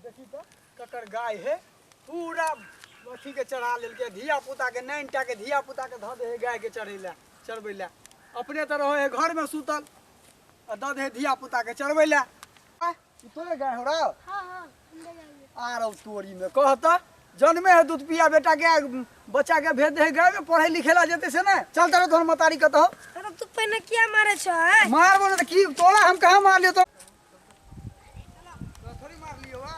देखी तऽ ककर गाय है पूरा अथी के चढ़ा लेलकै धिया पुता के नाइन टा के धिया पुता के धऽ दे है गाय के चढ़ै लए चरबै लए अपने तऽ रहै है घर में सुतल आ दऽ दे है धिया पुता के चरबै लए आय, ई तोरे गाय हो रौ हाँ हाँ हमरे गाय है। आ रौ तोरी में कह तऽ जन्मे है दूध पिया बेटा के बच्चा के भेज दे है गाय में पढ़े लिखे ला जेते से ने चल तर तोहर मतारी कतौ अरे तू पहिने किया मारे छ हैं? मारबो ने तऽ की तोरा हम कहाँ मारलियो तो थोड़ी मार लियो वा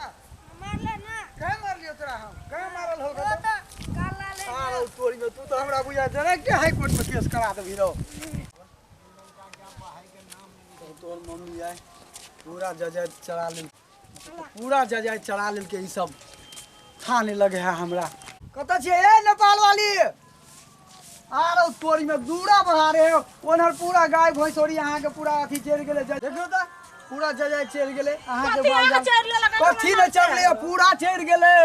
मारले ना कहाँ मार लियो तोरा हम कहाँ मारल हो तो तो गाल लाल है आ रौ तोरी में तू तो हमरा बुझा डायरेक्ट हाई कोर्ट में केस करा देबही रौ तो तोहर मम्मी आय पूरा जजात चढ़ा लेल पूरा जजात चढ़ा लेलकै ई सब था नहीं लगे है हमरा कतऽ छियै ए नेपाल वाली आ रौ तोरी में दूरा बढ़ा रहे हो ओनहर पूरा गाय भैंस ओरी अहाँके पूरा अथी चढ़ि गेलै देखियौ तऽ पूरा जजात चढ़ि गेलै अहाँके कथी माल अहाँके जाल चढ़ि लेलक? कथी नहि चढ़लै पूरा चढ़ि गेलै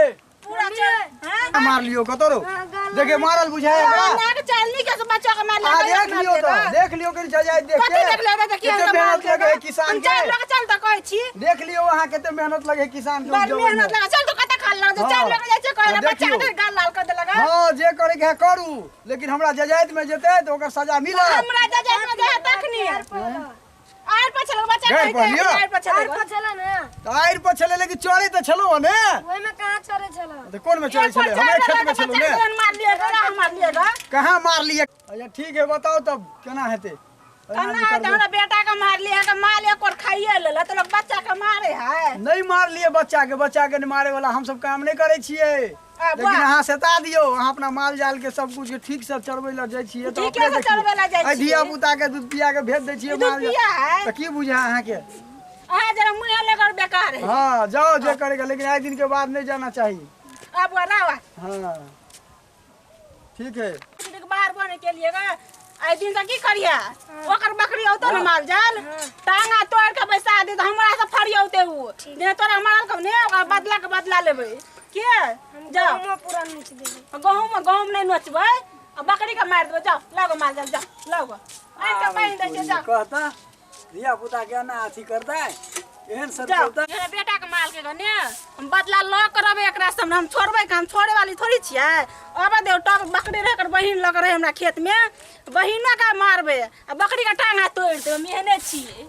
पूरा चढ़ हैं? मार लियो कतौ रौ देखे मारल बुझाय हमरा ना के चलनी के बच्चा के मार आ देख लियो तो देख लियो कनी जजात देख कथी के देख लियो देखिए कते मेहनत लगे है किसान के चार लोग चल त कहै छी देख लियो अहाँ कते मेहनत लगे है किसान के बड़ उपजबै में। मेहनत लगा चल तो कते खाल लगा हाँ। चार लोग जाइ छै कहै हाँ, बच्चा देखियौ। के गाल लाल कर देलक हाँ जे करे के है करू लेकिन हमरा जजात में जेते तो ओकर सजा मिलत हमरा जजात में जाए तखनी आर पर चलो बच्चा घर पर लियो। आर पर चलो आर पर चला ना तऽ आड़ि पर छलै लेकिन चढ़ै तऽ छलहुँ ने ओहि में कहाँ चढ़े छला तऽ कोन में चढ़ै छलै हमरे खेत में छलहुँ ने मार लिएगा ना मार लिएगा कहाँ मार लिए अच्छा ठीक है बताओ तब केना हेतै केना हेतै हमरा बेटा के मार लिया के माल एक और खाइए लेला तो लोग बच्चा के मारे है नहीं मार लिए बच्चा के बच्चा के नहीं मारे वाला हम सब काम नहीं करे छियै आ, लेकिन वाह। अहाँ सता दियौ अहाँ अपना माल जाल के सब कुछ के ठीक से चरबै लए जाइ छियै तऽ ठीके अपने से चरबै लए जाइ देखियौ। छियै। धिया पुता के दूध पिया के भेज दै छियै ई दूध माल जाल। पिया है? तऽ की बुझा अहाँके अहाँ जरा मुँह लेकर बेकार है हाँ जाओ जे करेगा लेकिन आइ दिन के बाद नहीं जाना चाहिए अब रावा हाँ ठीक है के बाहर बने के लिए गा आइ दिन से की करिया ओकर बकरी औतो ने माल जाल टांगा तोड़ के बैसा दे त हमरा से फरियौते उ जे तोरा मारल कब ने ओकर बदला के बदला लेबै के जाओ गहुमो पूरा नोच देबै गहूम गहूम नहीं नोचबै आ बकरी के मारि देबै जाओ लगो माल जाल जाओ लगो आनि के बान्हि दै छियै जाओ कहता धिया पुता के एना अथी करतै एहन जाओ सरकौता मेरा बेटा के माल के गने हम बदला ल के रहबै एकरा से हम छोड़बै के हम छोड़े वाली थोड़ी छियै अब दे टप बकरी रहे एकर बहिन लग रहे हमरा खेत में बहिनो के मारबै आ बकरी के टांग हाथ तोड़ि देबै हम एहने छियै।